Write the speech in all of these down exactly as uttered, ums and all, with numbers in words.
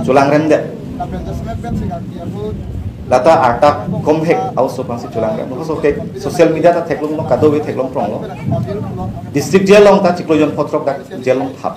Cholangrem det. Lata arta komhek auso pangsi cholangrem. Auso ke social media ta theklong lo, kadokave theklong prong lo. District jail along ta chiklo jon phongo throk dak jail along thap.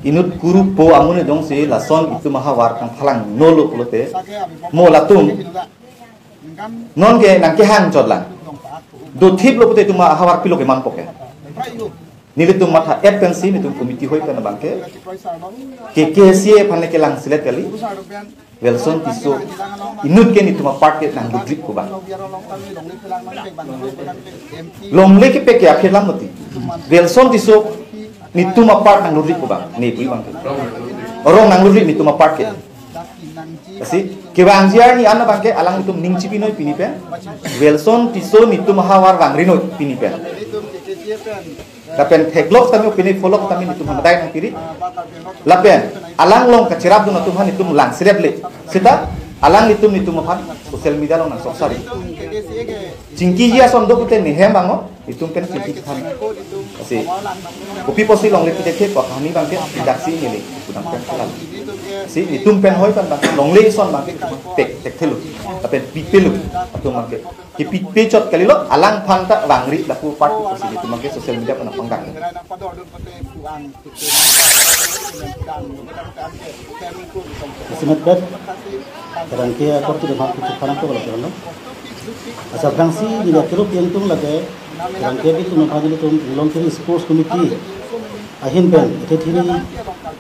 Inut kurupo amonit jongsi lason itum ahavar kangphalang nolo pulote, mo latum non ke nangkehang chotlang. Dothip lo pute itum ahavar pilo keman poke. Nelitum matha et pensi nelitum committee hoi pen abangke K K C A aphan ke langselet kali. Welson Tisso inut ke nelitum apart ke nanglutrit ko bang. Longle kepek ke aphir lam mati. Welson Tisso nelitum apart nanglutrit ko bang. Ne bui bangke. Rong nanglutrit nelitum apart ke. Lasi kevangji arni an abangke alanglitum ning chipinoi pini pen. Welson Tisso nelitum ahavar vangrinoi pini pen. Lapen theklok tame pini pholok tame nelitum hamadai nangpiri. Lapen alang along kacherapdun atum aphan nelitum langserep le. Seta alanglitum nelitum aphan social media along nangsoksari. Chingkiji ason do pute nehem bango. Itum pen chingki than. Lasi kopi pusi longle pite ke ko hani bangke idaksi neli kudang pen kelal. Si itum pen hoi pen bang longle ison bangke tek tek thelo. Lapen pipelo atum bangke. Kipi pechot kalilo alangphan ta vangri lapu part ko si itum bangke social media pen pangdang. Isimet bet, kadang ke akor tu demak tu chukhanan tu kalau kalau. Asa aphrangsi neli akero piang tung lake, kadang ke bitum aphan nelitum Inglong Kiri Sports Committee ahin pen, ete thini,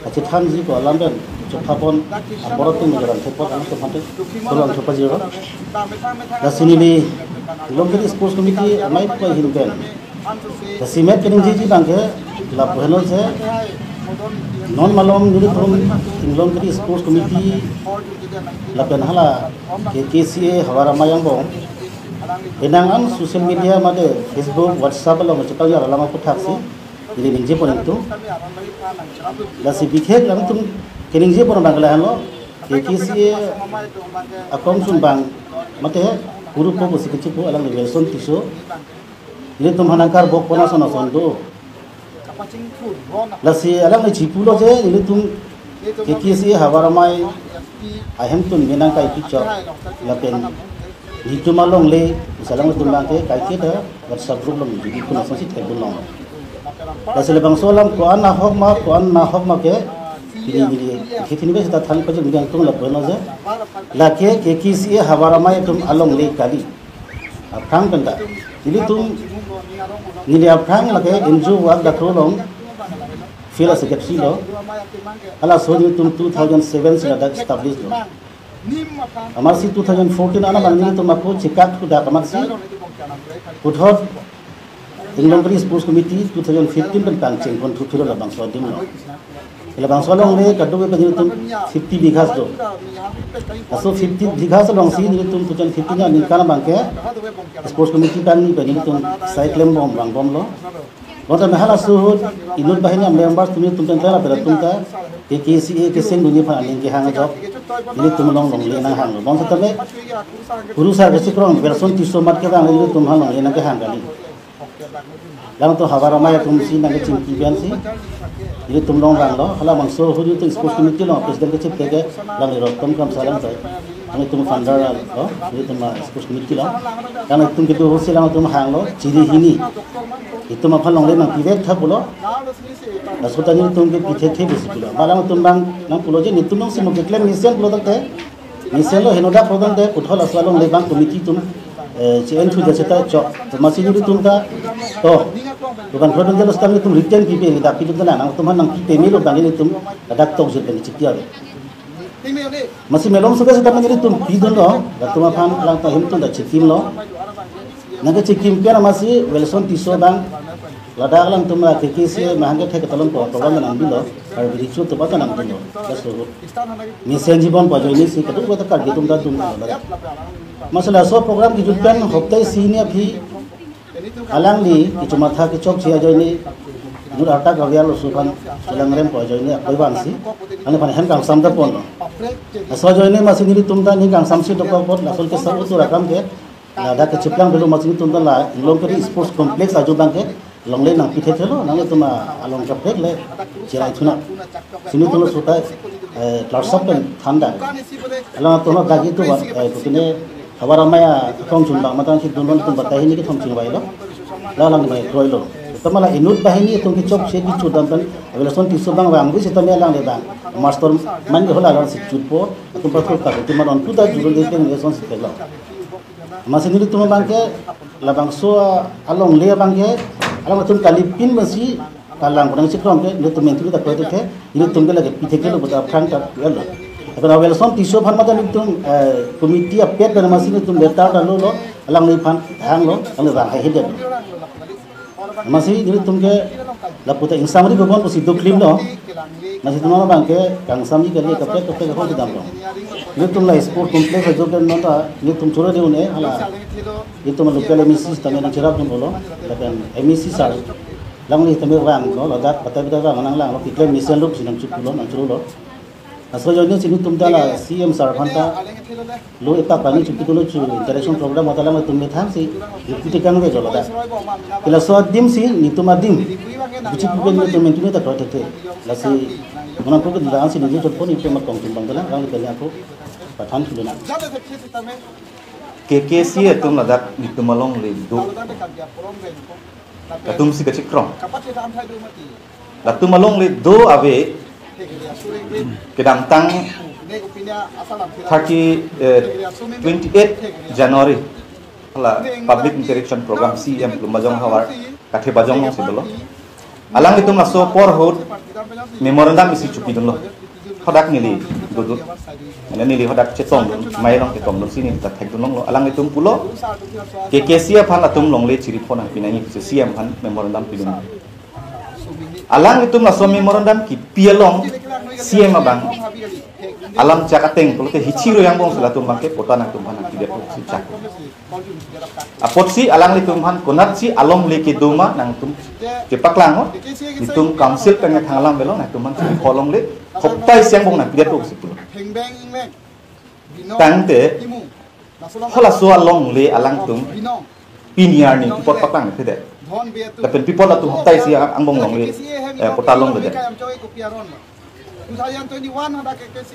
achethanji ko alam pen, chokha pon, aporot tung jalan thepot ang tu mate, kalau ang thepot jiro. Lasi neli Inglong Kiri Sports Committee amei ko ahin pen. Lasi met keningjeji bangke lapu henlo je non malom nelitum Inglong Kiri Sports Committee lapen hala K K C A havar amei angbong. Penang an social media mate Facebook, WhatsApp along chepang ya alam aputhaksi neli ningje pon ingtung. Lasi bikhek alanglitum keningje pon bangke lahenlo K K C A akong sun bang mate kurupo pusi kechipu alang Welson Tisso. Nelitum aphan nangkarbok pon ason ason do. Lasi alangli chipulo je nelitum K K C A havar amei ahemtun menang kai picture lapen nelitum alongle, misalang nelitum bangke kaiketa WhatsApp group along jodi pun asonsi theklong. Lasi labangso alam ko-an ahok ma, ko-an ahok ma ke, pini pini, pini pini seta than pajir nelitum lapu henlo je. Lake K K C A havar amei atum alongle kali. Aphrang penta. Nelitum, neli aphrang lake N G O work dak along field secretary lo. Halaso nelitum two thousand seven si ladak establish lo. Amatsi two thousand fourteen an abang nelitum ako chikak hudak amatsi. Puthot Inglong Kiri Sports Committee two thousand fifteen pen pangcheng pon thu philo labangso adim lo. Labangso alongle kadokave pen nelitum fifty bighas do. Laso fifty bighas alongsi nelitum two thousand fifteen aningkan abangke Sports Committee pen ni pen nelitum sai klembom vangbomlo. Bonta halaso ahut inut banghini amembers atum nelitum pen tela pera atum ta K K C A keseng dunji aphan aning kehang ajok nelitum along longle nanghanglo. Bonta tame kurusar kesikrong Welson Tisso amat kevang nelitum aphan longle nangkehang kali. Alangtum havar amei atumsi nangkechingki pensi nelitum along vanglo, halabangso ahut nelitum Sports Committee along President kechipte ke alangli Rotom Kramsa alang tai. Alangtum founder lo, nelitum, ah, Sports Committee along. Alangtum kedo ahutsi alangtum hanglo, chiri hini itum aphan longle nangpivek tha pulo. Laso ta nelitum ke pithethe pusi pulo. Ba alangtum abang nangpulo je nelitum alongsi mo keklem mesen pulo tangte. Mesen lo henodak program te puthot laso alongle abang committee atum, eh, che-en thu ja seta chok. Amatsi nelitum ta to. Dukan program jalo seta nelitum written pipe, dak pidun ta nang, nangtum aphan nangpipe melo abang nelitum ladak tokjut pen chikti ave. Amatsi malom suka seta nelitum pidunlo, latum aphan alangtum ahemtun ta chekimlo. Nangkechekim pen amatsi Welson Tisso abang ladak alangtum la K K C A mahang kethek ketalon ko program nangbilo, Karbi Riso atum ta nangdunlo. Laso ahut mesen jibon pu ajoinesi kadokave ta Karbi atum ta dunlo ladak. Amatsi laso program kejut pen hopta isi hini aphi alangli kechomatha kechokche ajoine inut arta kavial oso aphan chelangrem pu ajoine akoi vangsi alangli aphan hem kangsam ta ponlo. Laso ajoine amatsi nelitum ta ning kangsamsi dokok apot lason ke sa utur akam ke ladak kechiplang belo amatsi nelitum ta la Inglong Kiri Sports Complex ajo abangke Longle nangpi thekthelo, nanglitum along kaprek le cherai thunang. Si nelitum laso ta, eh, klarsap pen thandam. Alangtum dak itum, eh, putine Havar Amei athong chunbang matang si dunlong atum batai hini kethom chingvailo. La alang mai kroilo. Tama la inut banghini atum kechokche kechudam pen, Welson Tisso abang vangve sitame alangli abang mastermind ke hala along si chutpo, atum pathur ta atum aron puta jurul de pen Welson si theklo. Amatsi nelitum abangke labangso alongle abangke, alangtum kalipin masi kalang kurang si krong ke, nelitum mentu ta kroithekthe, nelitum ke lake pi thekthelo puta aphrang ta yalo. Apot Welson Tisso aphan matang nelitum, eh, committee apet pen amatsi nelitum letter ta lolo, alangliphan hanglo, alangli abang hai hidetlo. Amatsi nelitum ke lapu ta ingsamri bobon pusi duklimlo. Amatsi itum abangke kangsamji kali kaprek kaprek ahok damlo. Nelitum la sport complex ajo pen non ta nelitum choro de un-e hala. Itum local M A C tame nangcherapdun pulo. Lapen M A C sir alangli tame vanglo, ladak batai batai vang nanglanglo, keklem mesen lo pusi nangchot pulo, nangchorolo. Laso ajoine si nelitum ta la C M sir aphan ta lo, epak pani chupi tulo chu interaction program mata alangtum methang si ikuti kangve jolo da. Ke laso adim si nelitum adim bichik buben nelitum mentu ta kroithekthe. Lasi monang ko kedang si nelitum chotpo, nelitum akong chumbang dalang, alangli kanya ko pathan thulona. K K C atum ladak nelitum alongle do. Latum si kachikrong. Latum alongle do ave kedamtang thirty, eh, twenty-eight January hala public interaction program C M Lumbajong Havar Kathe Bajong along si dolo. Alanglitum laso apor ahut memorandum isi chupidunlo. Hadak neli dodun. Ane neli hadak chetongdun, mai along chetongdun si neli ta thekdun longlo. Alanglitum pulo, K K C aphan latum longle chiripho nangpi nangji pusi C M aphan memorandum pidun. Alanglitum laso memorandum kipi along C M abang alam chak ateng pulote hichi ro angbong si latum abangke patta nangtum aphan nangpidet pusi chak. Apotsi alanglitum aphan konatsi alongle kedo ma nangtum kepaklang o. Nelitum council pen thang alam avelo, nangtum aphan si alongle hopta isi angbong nangpidet pusi pulo. Tangte halaso alongle alangtum pini arni pi apot paklang thekthe. Lapen pi apot latum hopta isi angbong longle, eh, patta longledet.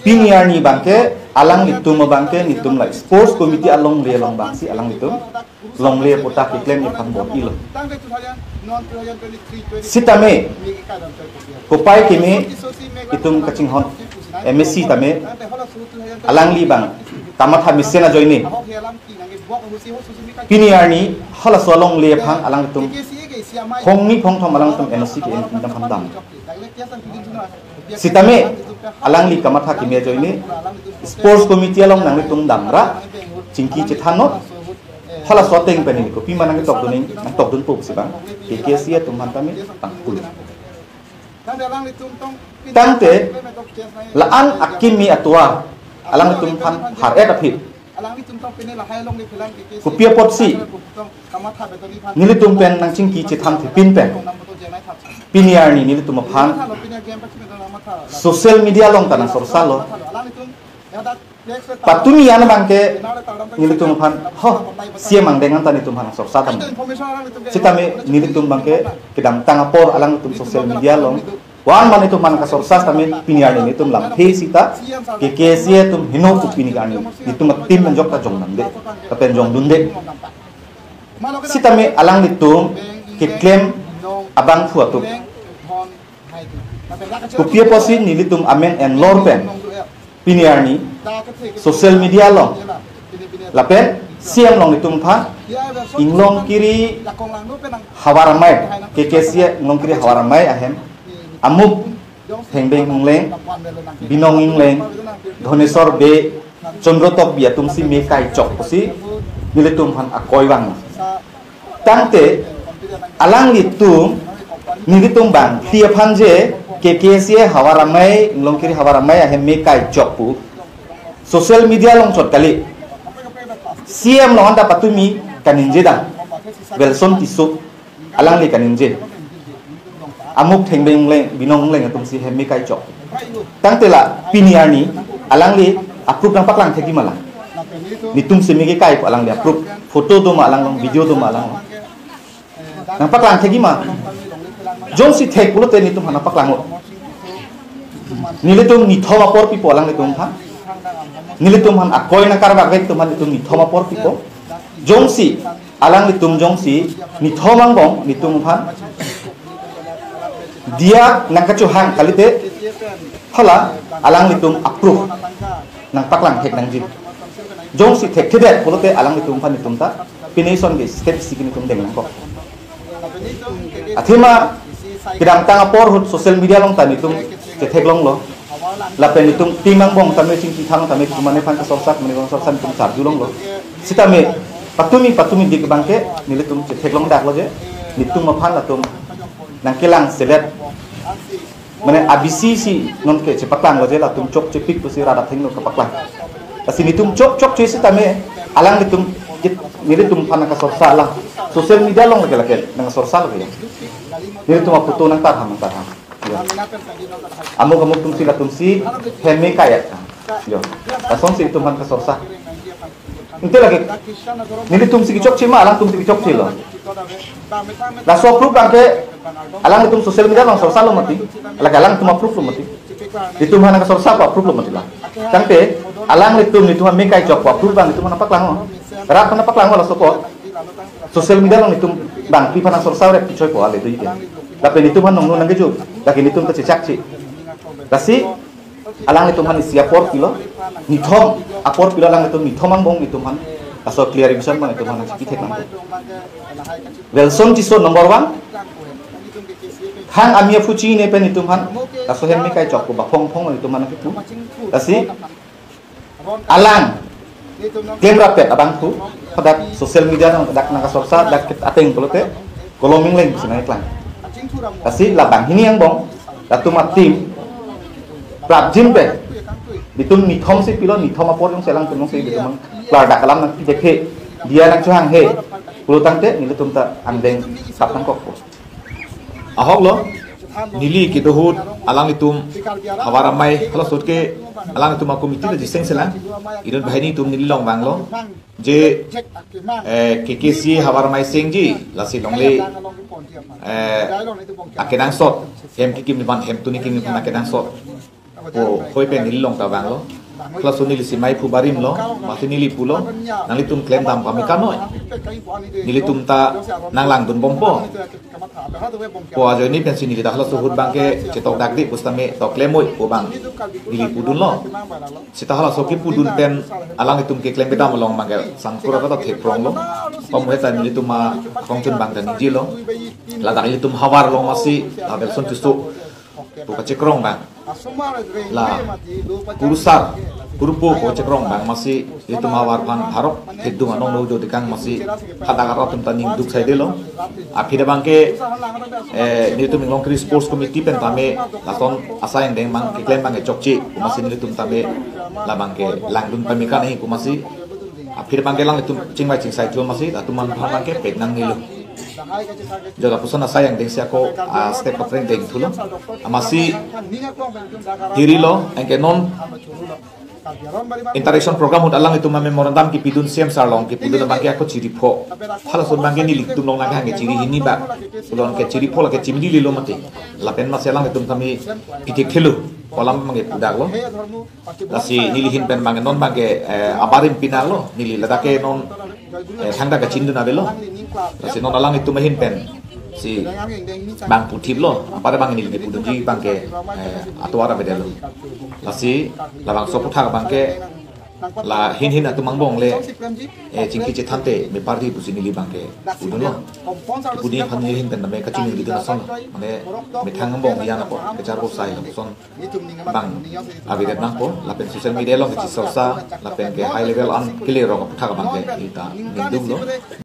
Pini arni abangke alanglitum abangke nelitum la sports committee alongle along abangsi alanglitum longle patta keklemji aphan bor-ilo. Sitame kopai keme itum kachinghon M A C tame alangli abang kamatha mesen ajoine pini arni halaso alongle aphan alanglitum phongni phongthom alanglitum N O C ke-en aphan dam. Sitame alangli kamatha keme ajoine sports committee along nanglitum damra chingki chethannon, halaso ateng pen neli kopima nangtokdun, nangtokdunpo pusi abang K K C atum aphan tame tangkul. Tangte la-an akimi atovar alanglitum aphan har-et aphi. Kopi apotsi nelitum pen nangchingki chethan thepin pen pini arni nelitum aphan social media along ta nangsorsalo. Patumi an abangke nelitum aphan, ho, C M angdeng an ta nelitum aphan sorsa dam. Sitame nelitum abangke kedamtang apor alanglitum social media along wan mane nelitum aphan kasorsa sitame pini arni nelitum lamthe sita K K C atum heno pu pini arni nelitum a-team menjok ta jongdamde, lapen jongdunde. Sitame alanglitum keklem abangphu atum kopi apotsi nelitum amen enlor pen pini arni social media along lapen C M along nelitum aphan Inglongkiri Havar Amei, K K C Inglongkiri Havar Amei ahem Amuk Thengbeng Ingleng, Binong Ingleng, Dhonesor Bey, Chandra Tokbi atumsi me kai chok pusi nelitum aphan akoi vang. Tangte alanglitum nelitum abang ti aphan je K K C Havar Amei, Inglongkiri Havar Amei ahem me kai chok pu social media along chot kali. C M along anta patumi kaningje dam. Welson Tisso alangli kaningje. Amuk Thengbeng Ingleng, Binong Ingleng atumsi hem me kai chok. Tangte la pini arni alangli a-proof nangpaklang thekji ma lang. Nelitumsi me kekai pu alangli a-proof. Photo do ma alanglong, video do ma alanglong. Nangpaklang thekji ma? Jongsi thek pulote netum aphan nangpaklang o. Nelitum nithom apor pipo alanglitum aphan. Nelitum aphan akoi nangkarbak vek atum aphan netum nithom apor pipo. Jongsi alanglitum jongsi nithom angbong netum aphan diya nangkachohang kalite, hala alanglitum approve nangpaklang thek nangji. Jongsi thekthedet pulote alanglitum aphan netum ta pine ison ke step isi ke netum deng nangkok. Athema kedamtang apor ahut social media along ta netum chetheklonglo. Lapen netum team angbong tame chingki thang tame kumane aphan kasorsa, kumane aphan sorsa netum charjulonglo. Sitame patumi patumi dik abangke nelitum chetheklongdaklo je netum aphan latum nangkelang selet. Mane abisi si nonke chepaklanglo je latum chokchepik pusi rat athengno kapaklang. Lasi netum chokchokche sitame alanglitum kit-, nelitum aphan nangkasorsa alang social media along lake lake nangsorsa lake ya. Nelitum aphoto nangtarham nangtarham. Ya. Amuk amuk atumsi latumsi hem me kai-at. Yo. Lasonsi netum aphan kasorsa. Ante lake nelitumsi kechokche ma, alangtumsi kechokchelo. Laso approve abangke alanglitum social media along sorsalo mati. Lake alangtum approve lo mati. Netum aphan nangkasorsa ko approve lo mati la. Tangte alanglitum netum aphan me kai chok ko approve abang netum aphan nangpaklang o. Rat aphan nangpaklang o laso ko. Social media along netum bang pi aphan nangsorsa rep kichoi ko ale do ike. Lapen netum aphan nongno nangkejo. Lake netum ta chechakche. Lasi alanglitum aphan isi apor pilo, nithom apor pilo, alanglitum nithom angbong netum aphan. Laso clarification abang netum aphan nangchiki thek nang. Welson Tisso number one. Thang ami aphu chini pen netum aphan. Laso hem me kai chok ko ba phong phong netum aphan nangkipu. Lasi alang klem rapet abang thu, hadak social media nang dak nangkasorsa dak kit ateng pulote kolom ingleng pusi nangklang. Lasi labang hini angbong latum ateam prapjin pen netum nithom si pilo, nithom apor jongsi alangtum jongsi netum klardak alam nangpidekhe, diya nangchohanghe pulo tangte nelitum ta angdeng sap nangkokpo. Ahok lo, neli kedo ahut alanglitum havar amei, halaso ahut ke alanglitum a-committee ta jiseng selang, inut banghini atum neli along vanglo. Je, eh, K K C havar amei sengji, lasi longle, eh, akenangsot, hem kekim aphan, hem tuni kekim aphan akenangsot. Pu hoi pen neli along ta vanglo. Halaso neli si mei phu barimlo, masi neli pulo, nanglitum klemdam pame kanoi. Nelitum ta nanglangdun bompo pu ajoine pensi neli ta halaso ahut abangke chetok dakde pusitame tok klem noi pu abang neli pudunlo. Seta halaso kepudun pen alanglitum keklem kedam along abangke sangkur ata thekpronglo. Pamuhe ta nelitum akongchun abang ta ningjelo. Ladak nelitum havar along masi, la Welson Tisso pu kachekrong abang, la kurusar, kurupo pu kachekrong abang masi nelitum havar aphan harok thedung anong lo jodikang masi hadak arat atum ta ning duk saidelo. Aphi abangke, eh, nelitum Inglongkiri Sports Committee pen tame lason asai angdeng abang keklem abangke chokche pu masi nelitum tame labangke langdun pame kanoi pu masi. Aphi abangke alanglitum chingvai chingsai thu masi latum aphan abangke pek nangnelo. Jo lapuson asai angdeng si ako, ah, step kapreng deng thulo. Amasi hirilo, anke non interaction program ahut alanglitum a-memorandum kepidun C M sir along kepidun abangke ako chiri pho. Halaso abangke nelitum along nangkehang ke chiri hini bak. Pulo anke chiri pho lake chimili lelo mati. Lapen masi alanglitum tame pithekthelo. Pu alam abangke pudaklo. Lasi neli ahin pen abangke non abangke, eh, abarim pinanglo, neli ladak ke non, eh, thangta kachindun avelo. Lasi non alanglitum ahin pensi bang puthiplo, apar abang neli kepudunji abangke, eh, atovar avedetlo. Lasi labangso aphuthak abangke la hin hin atum angbong le, eh, chingki chethante me pardi pusi neli abangke pudunlo. Pudun aphan neli ahin pen tame kachini kedun asonlo. Mane methang angbong diya nangkok kecharbo sai lapuson abang avedet nangpo, lapen social media along kechisorsa, lapen ke high level an kele rok aphuthak abangke neli ta ningduklo.